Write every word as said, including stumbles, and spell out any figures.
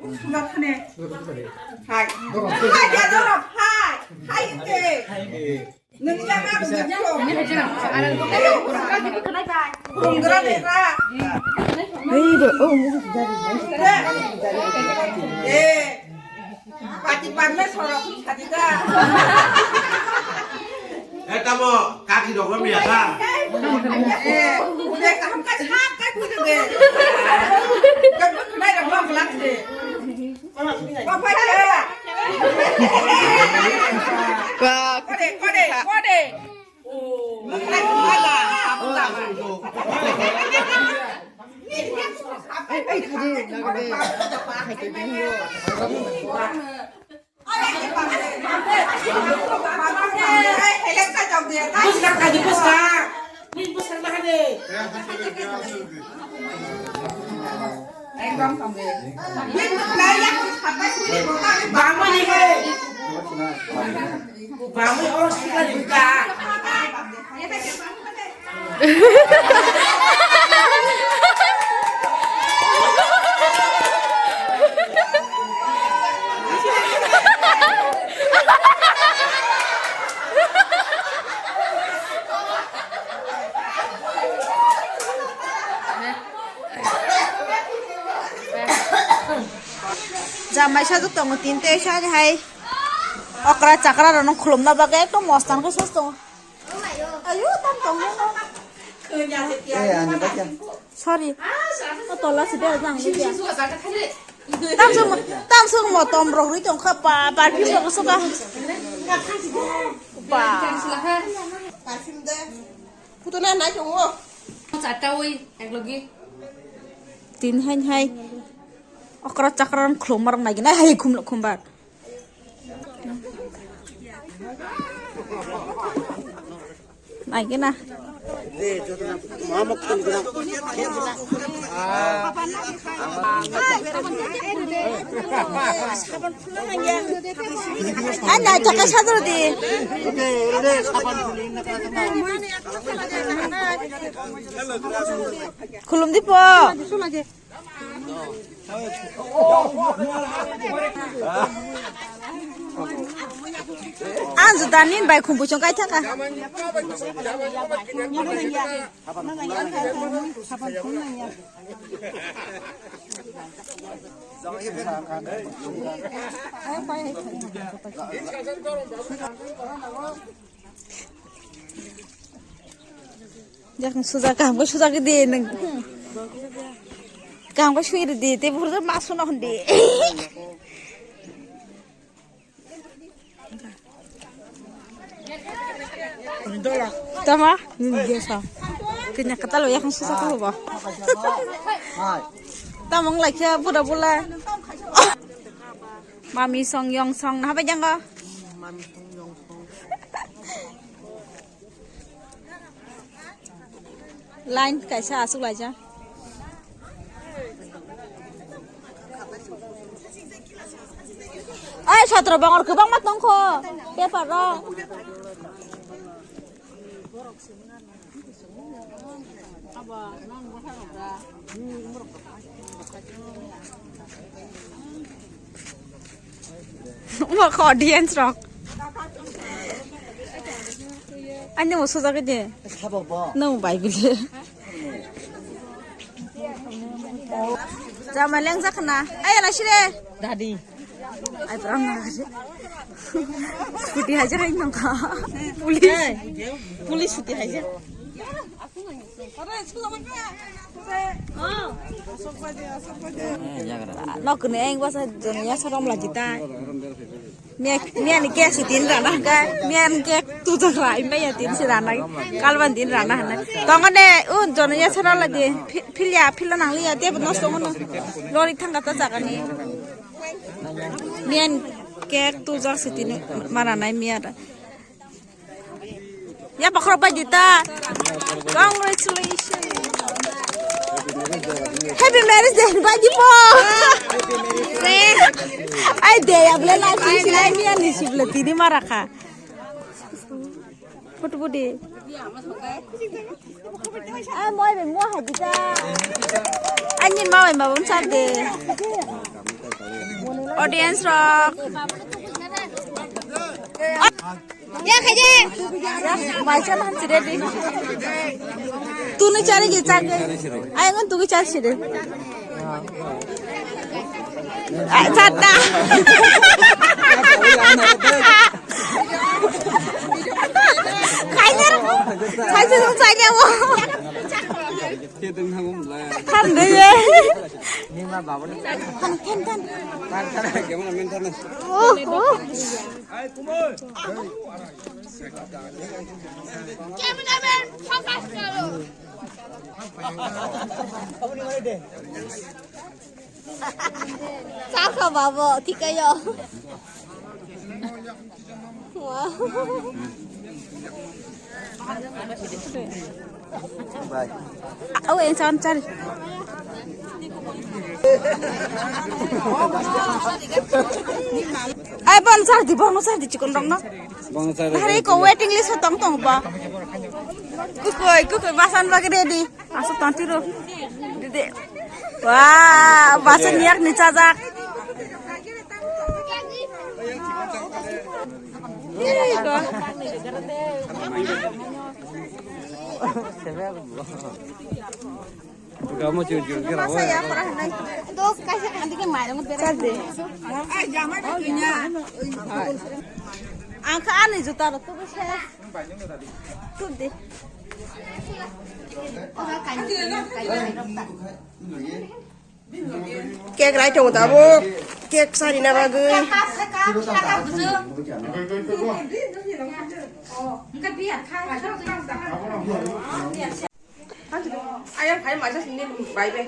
Hai. Hai, ya, dorok, hai. Hai, ite. Nung ya, ma, nung ya, ma. Nung ya, ma. Hei, bo, oh, eh. Pati parme sorok sadi da. Eh, tamo, kaki rok rom ya ka? Eh, udah kaham ka chak ka kudu de. Kamu kenai rok rom belak de. Bapak ya. Wah. Kode, kode, kode. Bangwi oro sika limka. Jamai sajwk tongo tin tei sani hai okra chakra rok no khulumna bagwi ekdom mostan khe sos tongo. Ayo tam tongo. Eh, ani bakya. Sorry. O tola side jang. Tam sung, tam sung mo tom rok rui tong kha pa, perfume rok suka. Pa. Perfume de. Puto na nai tongo. Chatta oi, ek logi. Tin hai hai. Okra chakra rok khulumar nai gina hai khum khumbar. Nai gina. Ana chaka sadro di. Khulum di po. Ang juda nin bai khumbu chong kai thaka. Yakung suja kaham khe suja khe di nung. Kaham khe sui ridi, tei buphuru ma suna hondi. Tama? Nini gesa. Kenya katalo yakung suja khe hoba. Tamo wng lai khe bura bula. Mami song yong song na habai jango. Line kaisa aswk laijak. Oi, sotro bongor kwbangma tongkho paper rok. Omo khe audience rok. Ani mo sojak de. Sabo bo. Nang bai bile. Jama leng jak na. Ay, ala sire. Dadi. Ay, pram na. Scooty hajar ay nang ka. Police. Police scooty hajar. Nok ni eng basa jono ya sarom lagi ta. Miya, miya ni cake si tin rana ka. Miya ni cake tu jang ra imba ya tin si rana. Kalban tin rana hana. Tong ne un jono ya sarom lagi. Phil ya phil nang li ya te no song no. Lori thang ka ta jaga ni. Miya ni cake tu jang si tin mara nai miya da. Ya, bakhorok bai di ta. Congratulations. Happy marriage day, bai di po. Ai de, ya bole la si si lai mi ani si bole tini mara kha. Photo budi. Ai moi be mo ha di ta. Ani ma bai ma bun sa de. Audience rok. Ya khaide. Bai chan han sire di. Tuni chari ge chak. Ai ngon tu ge chari sire. Ai chatta. Khaide. Khaide dong chari abo. Than de ye. Than than than. Oh, oh. Cameraman, focus karo. Chakha babo, thikayo. Wow. Aw, yang sawan chari. Ai, bon sar di, bon sar di, chikon rong no. Hari ko waiting list tong tong ba. Kukoi, kukoi, basan bagi ready. Asuk tonti ro. Dede. Wah, basan yak ni chajak. Kamu jujur kira. Masa ya, pernah naik. Itu kasih nanti ke mana, mau beres. Char de. Ang ka ani juta ro, tu bisa. Tu de. Cake rai tongo tabuk. Cake sari na bagwi. Ayang khai maisa sini bai be.